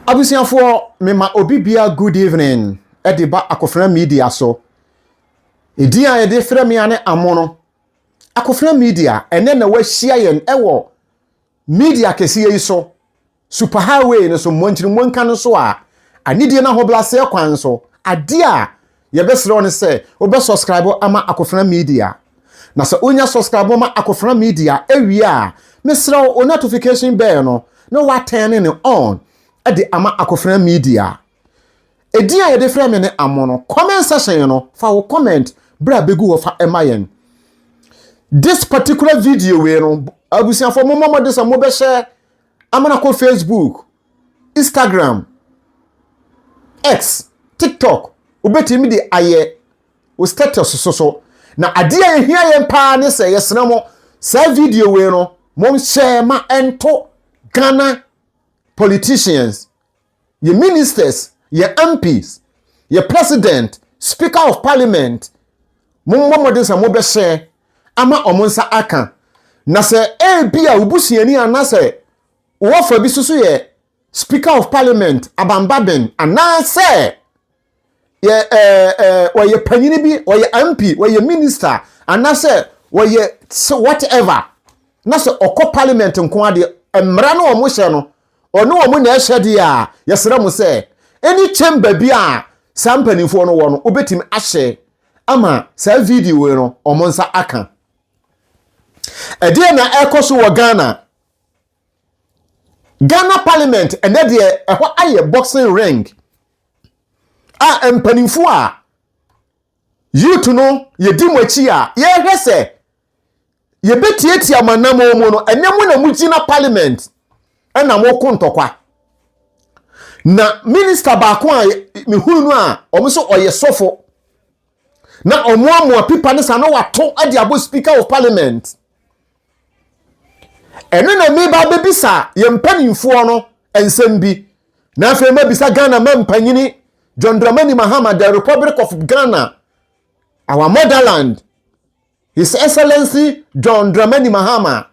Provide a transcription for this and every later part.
Abusuafoɔ, mema obi bia good evening ɛde ba Akofena Media so. Edin a yɛde frɛ me ne Amono. Akofena Media, ɛnɛ na wahyia yɛn ɛwɔ media kɛseɛ yi so, super highway no so, mmɔnkyirimmɔnka no so a, anidie no ahobrɛaseɛ kwan so. Adeɛ a yɛbɛsrɛ wo ne sɛ wobɛ subscribe ama Akofena Media. Na sɛ wonya subscribe ma Akofena Media awie a, mesrɛ wo, notification bell no na wa turn ne on ɛde ama Akofena Media. Edin a yɛde frɛ me ne Amono. Comment section no, fa wo comment bere a bɛgu hɔ fa ɛma yɛn. This particular video wei no, abusuafoɔ, mo mmɔ mmɔden sɛ mobɛhyɛ amana kɔ Facebook, Instagram, X, TikTok. Wobɛtumi de ayɛ wo status so. Na adeɛ a yɛhia yɛn paa ne sɛ yɛsrɛ mo, saa video wei no, monhyɛ ma ɛnto Ghana politicians, yɛ ministers, yɛ MPs, yɛ president, Speaker of Parliament. Mommɔ mmɔden sɛ mobɛhyɛ ama ɔmo nsa aka. Na sɛ ebi a obusuani anaasɛ wɔfa bi soso yɛ Speaker of Parliament Alban Bagbin, anaasɛ yɛ ɛɛ ɛɛ wɔyɛ panyini bi, wɔyɛ MP, wɔyɛ minister, anaasɛ wɔyɛ whatever, na sɛ ɔkɔ parliament nko adeɛ, mmara no wɔn hyɛ no, ɔne wɔn na ɛhyɛ deɛ a, yɛsrɛ mo sɛ any chamber bi a saa mpanimfoɔ no wɔ no, wobɛtumi ahyɛ ama saa video yi no wɔn nsa aka. Ɛdeɛ na ɛkɔ so wɔ Ghana, Ghana parliament ɛnɛ deɛ, ɛhɔ ayɛ boxing ring a mpanimfoɔ a youth no yɛdi mo akyi a yɛrehwɛ sɛ yɛbɛtiatia mo anam mu no, ɛnɛ mo na mo gyina parliament ɛna mo ko ntɔkwa. Na minister baako a mehunu no a ɔmo nso ɔyɛ sɔfo na ɔmo amoa pipa ne sa na wato de abɔ Speaker of Parliament. Ɛno na meba bɛbisa yɛn mpanimfoɔ no nsɛm bi. Na afei mabisa Ghana ma mpanyini John Dramani Mahama, the Republic of Ghana, our motherland, His Excellency John Dramani Mahama,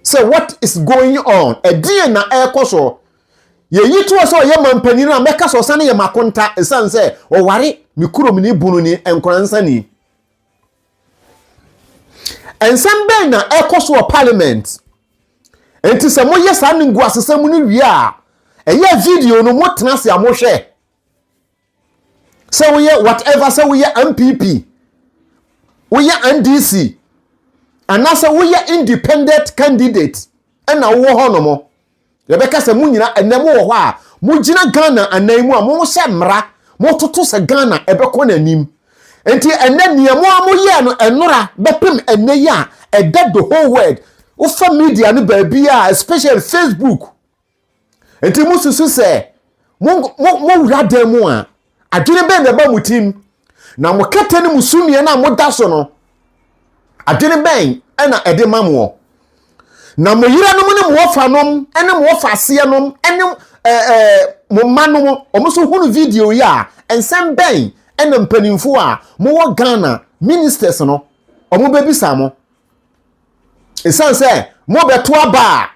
sɛ what is going on? Ɛdeɛ na ɛrekɔ so? Yɛyi toɔ sɛ ɔyɛ mampanyini a mɛka sɛ ɔsane yɛ makonta, ɛsiane sɛ ɔware me kurom ne bunu ni nkwansani. Nsɛm bɛn na ɛkɔ so wɔ parliament? Nti sɛ moyɛ saa ne ngu asesɛm no wie a, ɛyɛ video no motena ase a mohwɛ sɛ woyɛ whatever, sɛ woyɛ NPP, woyɛ NDC, anaasɛ woyɛ independent candidate ɛna wowɔ hɔ nom, yɛbɛka sɛ mo nyina ɛnɛ mowɔ hɔ a mogyina Ghana anan mu a mohyɛ mmara, mototo sɛ Ghana ɛbɛkɔ n'anim. Nti ɛnɛ nea mo a moyɛɛ no ɛnora bɛpem ɛnɛ yi a ɛda the whole world, wofa media no baabi a, especially Facebook. Nti mo susu sɛ mo mo mo wura dan mu a, adwene bɛn na ɛba mo tim? Na mo kɛtɛ ne mo sumiɛ no a moda so no, adwene bɛn ɛna ɛde ma mo? Na mo yerenom ne mo wɔfanom ne mo wɔfa aseɛnom ne mo mma nom, wɔn nso hunu video yi a, nsɛm bɛn ɛna mpanimfoɔ a mowɔ Ghana, ministers no, wɔn bɛbisa mo? Ɛsiane sɛ mobɛto aba a,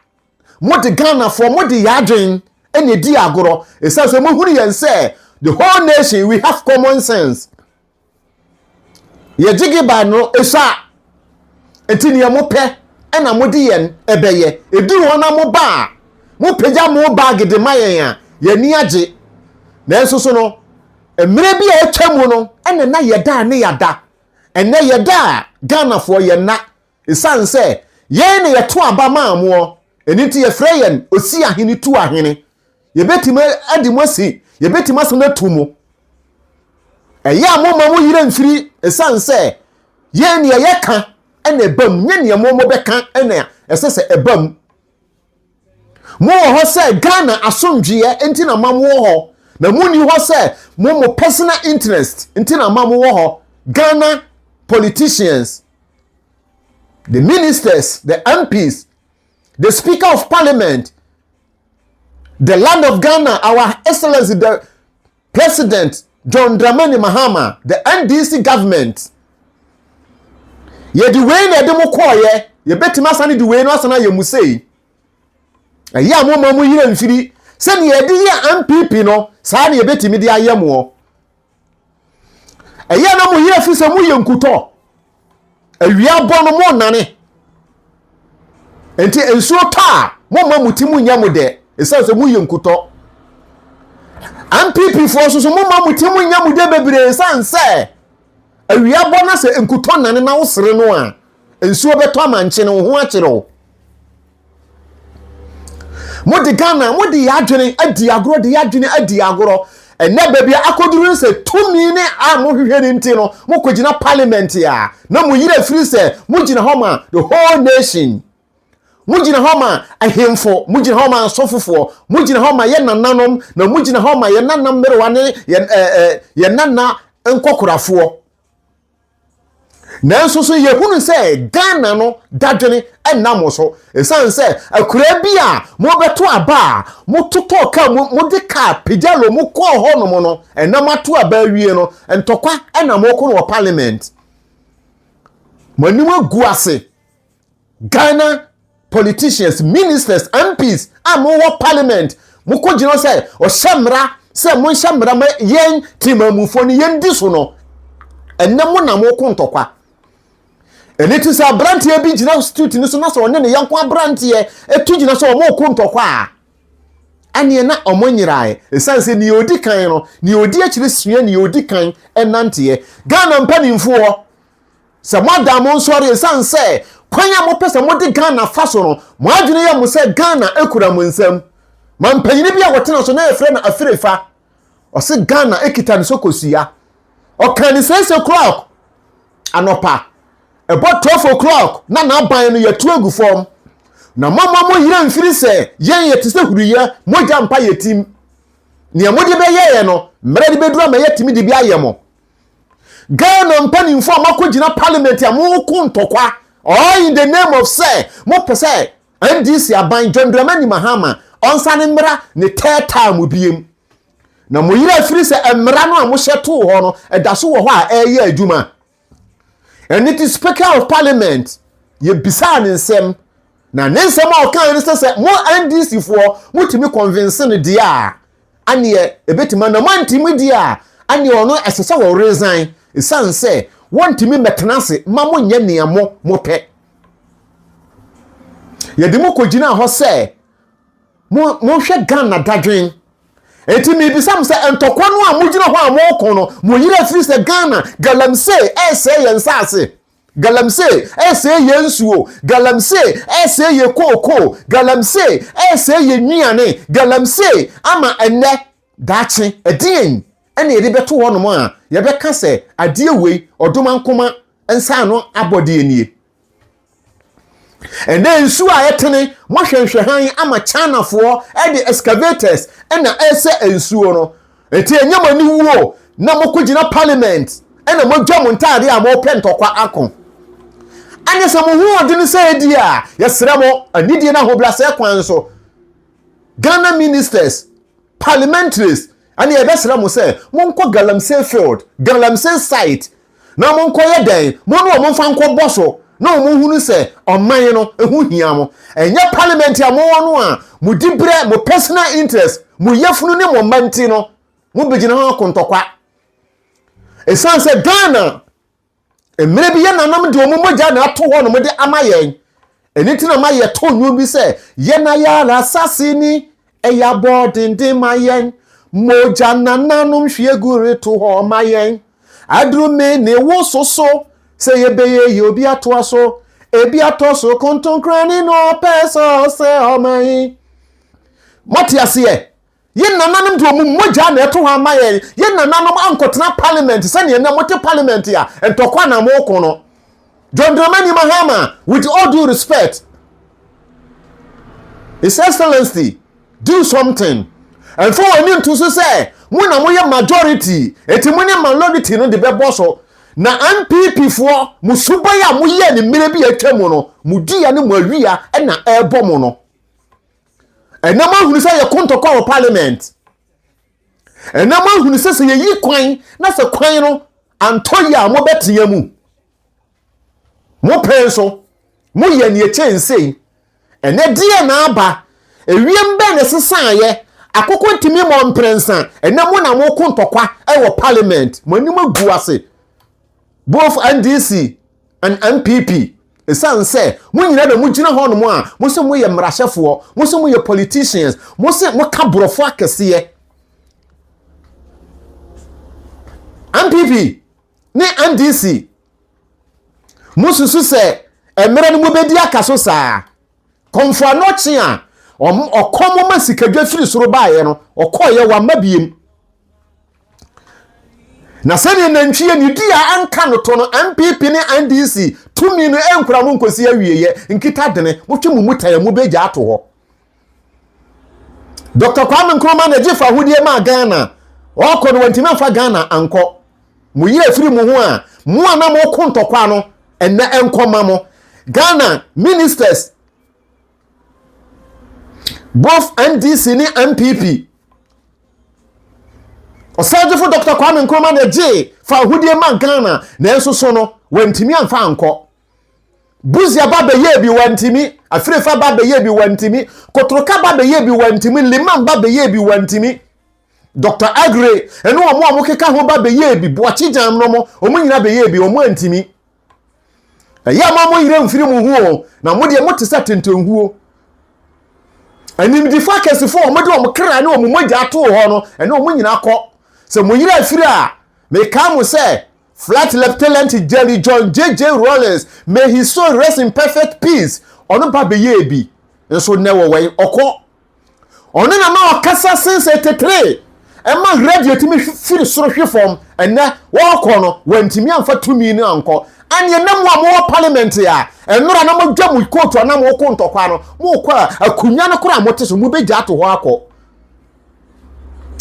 mode Ghanafoɔ, mode yɛ adwen ɛna edi agorɔ, ɛsiane sɛ mohunu yɛn sɛ the whole nation, we have common sense. Yɛgye giba no esua, nti nea mopɛ ɛna mode yɛn ɛbɛyɛ. Eduru hɔ na mo ba a, mopagya mo bag de ma yɛn a, yɛni agye. Nanso so no, mmerɛ bi a atwa mu no, ɛna na yɛda ne yɛada. Ɛnɛ yɛda a, Ghanafoɔ yɛn na ɛsiane sɛ yɛn na yɛto aba maa moɔ, ɛno nti yɛfrɛ yɛn osi ahene tu ahene. Yɛbɛtumi adi mo asi, yɛbɛtumi asan atu mo. Ɛyɛ a moma mo yerɛ mfiri, ɛsiane sɛ yɛn nea yɛka ɛna ɛba mu, nyɛ nea mo mo bɛka ɛna ɛsɛ sɛ ɛba mu. Mowɔ hɔ sɛ Ghana asomdweɛ nti na ma mowɔ hɔ, na monni hɔ sɛ mo personal interest nti na ma mowɔ hɔ. Ghana politicians, the ministers, the MPs, the Speaker of Parliament, the land of Ghana, our Excellency the President John Dramani Mahama, the NDC government, yɛde wei na ɛde mo kɔɔyɛ. Yɛbɛtumi asane de wei no asane ayɛ mu sei. Ɛyɛ a moma mo yerɛ mfiri. Sɛdeɛ yɛde yɛ NPP no, saa na yɛbɛtumi de ayɛ moɔ. Ɛyɛ na mo yerɛ fi sɛ moyɛ nkutɔ. Awia bɔ no mo nane. Nti nsuo tɔ a, momma mo ti mu nyɛ mo dɛ, ɛsiane sɛ moyɛ nkutɔ. NPP foɔ nso so momma mo ti mu nyɛ mo dɛ bebree, ɛsiane sɛ awia bɔ na sɛ nkutɔ nane na wosere no a, nsuo bɛtɔ ama nkyene wo ho akyere wo. Mode Ghana, mode yɛ adwene adi agorɔ, de yɛ adwene adi agorɔ. Ɛnɛ baabi a akɔduru no sɛ tumi ne a mohwehwɛ no nti no, mokɔgyina parliament a, na mo yerɛ firi sɛ mogyina hɔ ma the whole nation. Mogyina hɔ ma ahemfo, mogyina hɔ ma asɔfofoɔ, mogyina hɔ ma yɛ nananom, na mogyina hɔ ma yɛ nana mmerewa ne yɛ, ɛɛ, yɛ nana nkɔkorafoɔ. Nanso so yɛhunu sɛ Ghana no dadwene nna mo so ɛsiane sɛ akuraa bi a mobɛto aba a mototɔɔ kaa mu, mode kaa pejalo mo kɔɔ hɔ nom no, ɛnna moato aba awie no, ntɔkwa ɛna moko no wɔ parliament. Mo anim agu ase. Ghana politicians, ministers, MPs a mowɔ parliament, mokɔ gyina sɛ ɔhyɛ mmara sɛ monhyɛ mmara ma yɛn temamufoɔ no yɛndi so no, ɛnɛ mo na moko ntɔkwa. Ɛne ti sɛ aberanteɛ bi gyina street no so na sɛ ɔne ne yɔnko aberanteɛ ɛtu gyina sɛ ɔmo ko ntɔkwa a, ɛneɛ na ɔmo nyerae, ɛsiane sɛ nea ɔdi kan no, nea ɔdi akyire sua nea ɔdi kan ɛnanteɛ. Ghana mpanimfoɔ, sɛ moada mo nsɔre, ɛsiane sɛ kwan a mopɛ sɛ mode Ghana fa so no, mo adwene yɛ mo sɛ Ghana ekura mo nsam. Ma mpanyini bi a wɔtena so na yɛfrɛ no Afirefa, ɔse Ghana ekita ne so kosua. Ɔka ne 6 o'clock anɔpa, ɛbɔ 12 o'clock na n'aban no yɛtu agu fam. Na mama mo yerɛ mfiri sɛ yɛn yɛte sɛ huruyɛ, mogya mpa yɛ tim. Nea mode bɛyɛɛ no, mmerɛ de bɛduru ama yɛtumi de bi ayɛ mo. Ghana mpanimfoɔ a moakɔgyina parliament a moko ntɔkwa all in the name of sɛ mopɛ sɛ NDC aban, John Dramani Mahama, ɔnsane mmra ne third term biem, na mo yerɛ afiri sɛ mmara no a mohyɛ too hɔ no, ɛda so wɔ hɔ a ɛreyɛ adwuma. Ɛne ti Speaker of Parliament, yɛbisaa ne nsɛm, na ne nsɛm a ɔkaa ne sɛ mo NDC foɔ motumi convince no deɛ a, aneɛ ɛbɛtumi, na moantumi deɛ a, aneɛ ɔno ɛsɛ sɛ wɔ resign, ɛsiane sɛ wɔntumi mmɛtena ase ma monyɛ nea mo mopɛ. Yɛde mo kɔgyina hɔ sɛ mo monhwɛ Ghana dadwen. Eti miribisa mo sɛ ntɔkwa no a mogyina hɔ a moko no, mo yerɛ firi sɛ Ghana galamsey ɛresɛe yɛn nsaase, galamsey ɛresɛe yɛn nsuo, galamsey ɛresɛe yɛn kookoo, galamsey ɛresɛe yɛn nnuane, galamsey ama ɛnɛ daakye ɛdeɛn ɛna yɛde bɛto hɔnom a yɛbɛka sɛ adeɛ wei ɔdoma nkoma nsa ano abɔdeɛ nie? Ɛnɛ nsuo a ɛtene mohwɛnhwɛ han ama Chinafoɔ ɛde excavators ɛna ɛsɛ nsuo no. Eti ɛnyɛ mo ani wuo na mokɔgyina parliament ɛna modwa mo ntaade a mopɛ ntɔkwa ako. Ɛne sɛ mo ho ɔdene sɛ edi a, yɛsrɛ mo anidie no ahobrɛasɛ kwan so, Ghana ministers, parliamentaries, ɛne yɛbɛsrɛ mo sɛ monkɔ galamsey field, galamsey site, na monkɔyɛ dɛn, mo ne wɔn mfa nkɔbɔ so na wɔn hunu sɛ ɔman no ho hia mo. Ɛnyɛ parliament a mowɔ no a mo di berɛ, mo personal interest, mo yɛfunu ne mo mma nti no mobɛgyina ho akontɔkwa, ɛsiane sɛ Ghana mmerɛ bi yɛ nanam de wɔn mogya na ato hɔ nom de ama yɛn. Ɛno nti na ma yɛto nnwom bi sɛ yɛn ayara asase ni ɛyɛ abɔ denden ma yɛn, mogya nananom hwie gu reto hɔ ma yɛn, adurumi ne wo soso sɛ yɛbɛyɛ yɛ obi atoa so, ebi atɔ so kontonkrani na ɔpɛ sɛ ɔsɛ ɔman yi. Mote aseɛ? Yɛn nananom de wɔn mogya na ɛto hɔ ama yɛn. Yɛn nananom ankɔtena parliament sɛnea ɛnɛ mote parliament a ntɔkwa na moko no. John Dramani Mahama, with all due respect, His Excellency, do something. Ɛmfa wɔn ani nto so sɛ mo na moyɛ majority, eti mo ne minority no de bɛbɔ so. Na NPP foɔ, mo suban a moyɛ ne mmerɛ bi a atwa mu no, mo dua ne mo awia ɛna ɛrebɔ mo no. Ɛnɛ mo ahunu sɛ yɛko ntɔkwa wɔ parliament. Ɛnɛ mo ahunu sɛ sɛ yɛyi kwan na sɛ kwan no antɔ yi a, mobɛtea mu. Mo pɛn so moyɛ neɛ kyɛnsei. Ɛnɛ deɛ na aba ewiem bɛn na ɛsesaeɛ? Akoko ntumi mmɔ mprɛnsa. Ɛnɛ mo na moko ntɔkwa wɔ parliament. Mo anim agu ase. Both NDC and NPP. Ɛsiane sɛ mo nyinaa na mogyina hɔnom a mo sɛ moyɛ mmarahyɛfoɔ, mo sɛ moyɛ politicians, mo sɛ moka borɔfo akɛseɛ. NPP ne NDC, mosusu sɛ mmerɛ no mobɛdi aka so saa. Kɔmfo anɔkye a ɔkɔm ma sikadwa firi soro baeɛ no, ɔkɔeɛ wamma biem. Na sɛdeɛ nantwie ne dua anka no to no, NPP ne NDC tumi no ɛnkura mo nkosi awieɛ. Nkita dene, motwe mo mu tan a mobɛgya ato hɔ. Dr. Kwame Nkrumah na gye fahodie maa Ghana. Ɔkɔ no wantumi amfa Ghana ankɔ. Mo yere afiri mo ho a, mo a na moko ntɔkwa no, ɛnɛ ɛnkɔ ma mo. Ghana ministers, both NDC ne NPP, Ɔsagyefo Dr. Kwame Nkrumah na gyee fahodie ma Ghana, nanso so no, wantumi amfa ankɔ. Buzia ba bɛyɛɛ bi wantumi, Afirefa ba bɛyɛɛ bi wantumi, Kotroka ba bɛyɛɛ bi wantumi, Liman ba bɛyɛɛ bi wantumi. Dr. Agre ɛne wɔn a wɔkeka ho ba bɛyɛɛ bi, Boakye Gyam no mo, wɔn nyinaa bɛyɛɛ bi, wɔn antumi. Ɛyɛ ama mo yerɛ mfiri mo ho o, na mo deɛ mote sɛ tentenhuo. Animdifo akɛsefo a wɔde wɔn kra ne wɔn mogya atoo hɔ no, ɛne wɔn nyinaa kɔ. Sɛ mo yerɛ afiri a, mekaa mo sɛ Flight Lieutenant Jerry John JJ Rawlings, may his soul rest in perfect peace, ɔno ba bɛyɛɛ bi, nso nnɛ wɔwɛn, ɔkɔ. Ɔno na na ɔkasa sen sɛ tetere ɛma radio tumi firi soro hwe fam. Ɛnɛ wɔrekɔ no, wɔntumi amfa tumi no ankɔ. Aneɛ na mo a mowɔ parliament a ɛnora na modwa mo kootu a na moko ntɔkwa no, mokɔ a akonnwa no koraa mote so mobɛgya ato hɔ akɔ.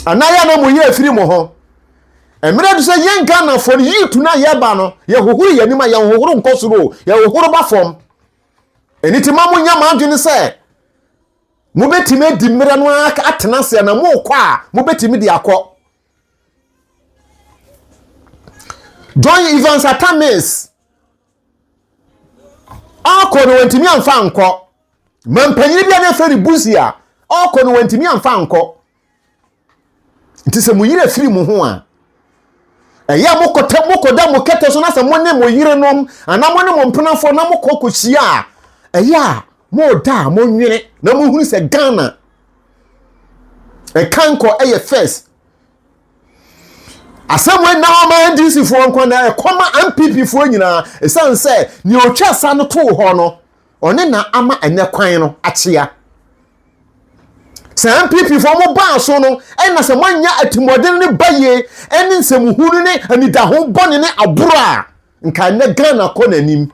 Anaa yɛ na mo yɛ afiri mo ho. Mmerɛ du sɛ yɛn Ghanafoɔ no youth no a yɛba no, yɛhohoro yɛn anim a yɛnhohoro nkɔ soro o, yɛhohoro ba fam. Ɛno nti ma monya mo adwene sɛ Mobɛtumi adi mmerɛ no ara atena ase na morekɔ a mobɛtumi de akɔ. John Evans Atta Mills ɔkɔ no wantumi amfa ankɔ. Mampanyini bi a na yɛfrɛ no Busia ɔkɔ no wantumi amfa ankɔ. Nti sɛ mo yere firi mo ho a, ɛyɛ a mokɔtɛ mokɔda mo kɛtɛ so na sɛ mo ne mo yerenom anaa mo ne mo mpenafoɔ na mokɔ kɔhyia a, ɛyɛ a moda a monwene na mohunu sɛ Ghana ɛkankɔ ɛyɛ first. Asɛm wei nna hɔ ma NDC foɔ nko na ɛkɔ ma NPP foɔ nyinaa, ɛsiane sɛ nea ɔtwa sa no too hɔ no, ɔne na ama ɛnɛ kwan no akyea. Sɛ NPP foɔ mo baa so no, ɛna sɛ moanya atirimuɔden ne bayie ɛne nsɛmhunu ne anidaho bɔne ne aboro a, nka ɛnɛ Ghana kɔ n'anim.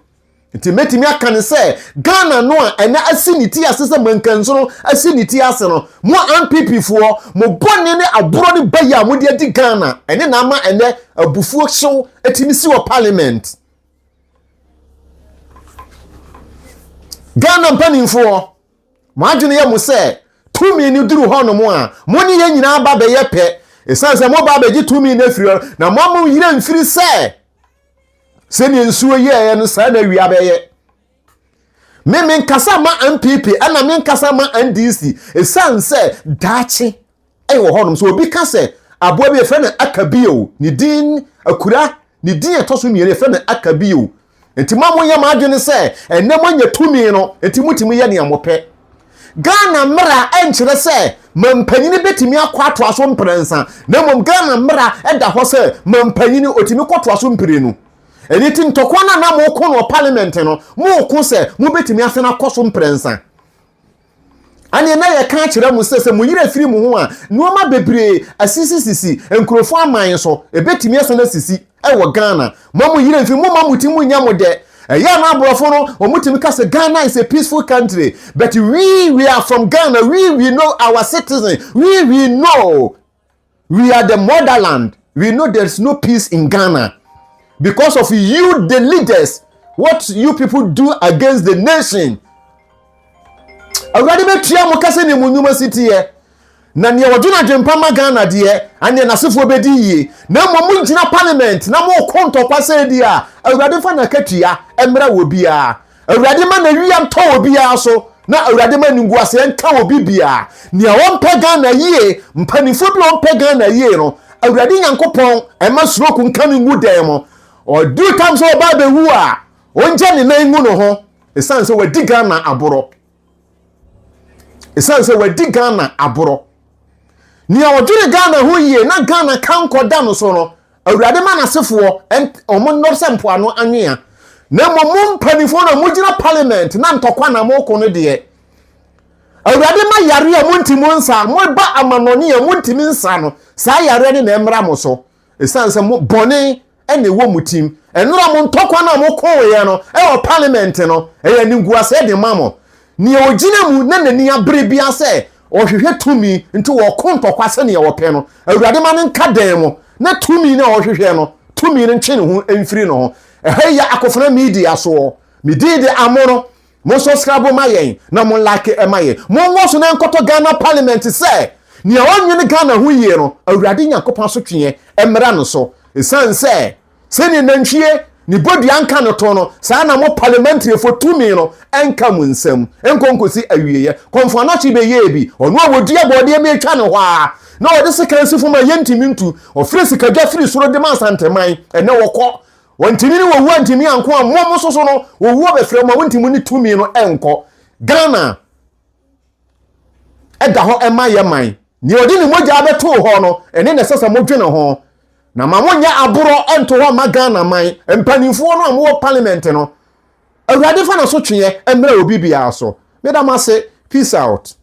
Nti mɛtumi aka ne sɛ Ghana no a ɛnɛ asi ne ti ase sɛ mankansono asi ne ti ase no, mo NPP foɔ mo bɔne ne aborɔ ne bayie a mode adi Ghana ɛne na ama ɛnɛ abufuo hyew ɛtumi si wɔ parliament. Ghana mpanimfoɔ, mo adwene yɛ mo sɛ tumi no duru hɔnom a, mo ne yɛn nyinaa ba bɛyɛ pɛ. Ɛsiane sɛ moba abɛgye tumi no afiri hɔ, na mo mo yerɛ mfiri sɛ sɛdeɛ nsuo yɛeɛ no saa na awia bɛyɛ. Me menkasa ma NPP ɛna menkasa ma NDC ɛsiane sɛ daakye wɔ hɔnom. So obi ka sɛ aboa bi yɛfrɛ no akabio, ne din akura, ne din ɛtɔ so mmienu yɛfrɛ no akabio. Nti ma monyɛ mo adwene sɛ ɛnɛ moanya tumi no, nti motumi yɛ nea mopɛ. Ghana mmara nkyerɛ sɛ mampanyini bɛtumi akɔ atoa so mprɛnsa, na mmom Ghana mmara da hɔ sɛ mampanyini ɔtumi kɔtoa so mprenu. Ɛno nti ntɔkwa no a na moko no wɔ parliament no, moko sɛ mobɛtumi asan akɔ so mprɛnsa. Ɛneɛ na yɛka akyerɛ mo sɛ, sɛ mo yerɛ firi mo ho a, nnoɔma bebree asisisisi nkurɔfoɔ aman so, ɛbɛtumi asan asisi wɔ Ghana. Mo mo yerɛ mfiri, momma mo ti mu nyɛ mo dɛ. Ɛyɛ a na aborɔfo no, wɔn tumi ka sɛ Ghana is a peaceful country, but we, we are from Ghana, we, we know our citizen, we, we know. We are the motherland. We know there is no peace in Ghana. Because of you, the leaders, what you people do against the nation. Awurade bɛtua mo kasa ne mo nnwuma si teɛ. Na nea wɔdwene adwempa ma Ghana deɛ, aneɛ n'asefoɔ bɛdi yie. Na mmom mogyina parliament na moko ntɔkwa sɛ di a, Awurade mfa n'akatua mmra wɔ biara. Awurade ma n'awia ntɔ wɔ biara so. Na Awurade ma animguaseɛ nka obi biara. Nea ɔmpɛ Ghana yie, mpanimfoɔ bi a ɔmpɛ Ghana yie no, Awurade Nyankopɔn ɛma stroke nka no ngu dan mu. Ɔduru tam sɛ ɔba abɛwu a, ɔngya ne nan ngu ne ho. Ɛsiane sɛ wadi Ghana aborɔ. Ɛsiane sɛ wadi Ghana aborɔ. Nea ɔdwene Ghana ho yie na Ghana ka nkɔda no so no, Awurade ma n'asefoɔ wɔn nnɔ sɛ mpoano anwea. Na mmom mo mpanimfoɔ no a mogyina parliament na ntɔkwa na moko no deɛ, Awurade ma yare a montumi nsa, moba amanɔne a montumi nsa no, saa yareɛ no na ɛmmra mo so. Ɛsiane sɛ mo bɔne na ɛwɔ mo tim. Ɛnora mo ntɔkwa no a mokooeɛ no wɔ parliament no, ɛyɛ animguaseɛ de ma mo. Nea ɔgyina mu na n'ani abere biara sɛ ɔhwehwɛ tumi nti ɔko ntɔkwa sɛnea ɔpɛ no, Awurade ma no nka dan mu na tumi no a ɔhwehwɛ no, tumi no ntwe ne ho mfiri ne ho. Ɛha yi yɛ Akofena Media soɔ. Me din de Amono. Mo subscribe ma yɛn na mo like ma yɛn. Mo nwɔ so na nkɔtɔ Ghana parliament sɛ nea ɔnwene Ghana ho yie no, Awurade Nyankopɔn asotweɛ mmra no so. Ɛsiane sɛ sɛdeɛ nantwie ne bodua nka no to no, saa na mo parliamentaryfoɔ tumi no nka mo nsam nkɔ nkɔsi awieɛ. Kɔmfo Anokye bɛyɛɛ bi, ɔno a wɔdua bɔɔdeɛ ma ɛtwa ne hɔ ara na ɔde sekan si fam a yɛntumi ntu, ɔfrɛ sikadwa firi soro de ma Asanteman, ɛnnɛ wɔkɔ Wɔntumi ne wɔwu antumi anko a mo mo soso no wɔwu ɔbɛfrɛ mo a wontumi ne tumi no nkɔ. Ghana ɛda hɔ ɛma yɛ man. Nea ɔde ne mogya bɛtoo hɔ no ɛne na ɛsɛ sɛ modwene ho. Na ma monyɛ aborɔ nto hɔ mma Ghana man. Mpanimfoɔ no a mowɔ parliament no, Awurade fa n'asotweɛ mmra obi biara so. Meda mo ase. Peace out.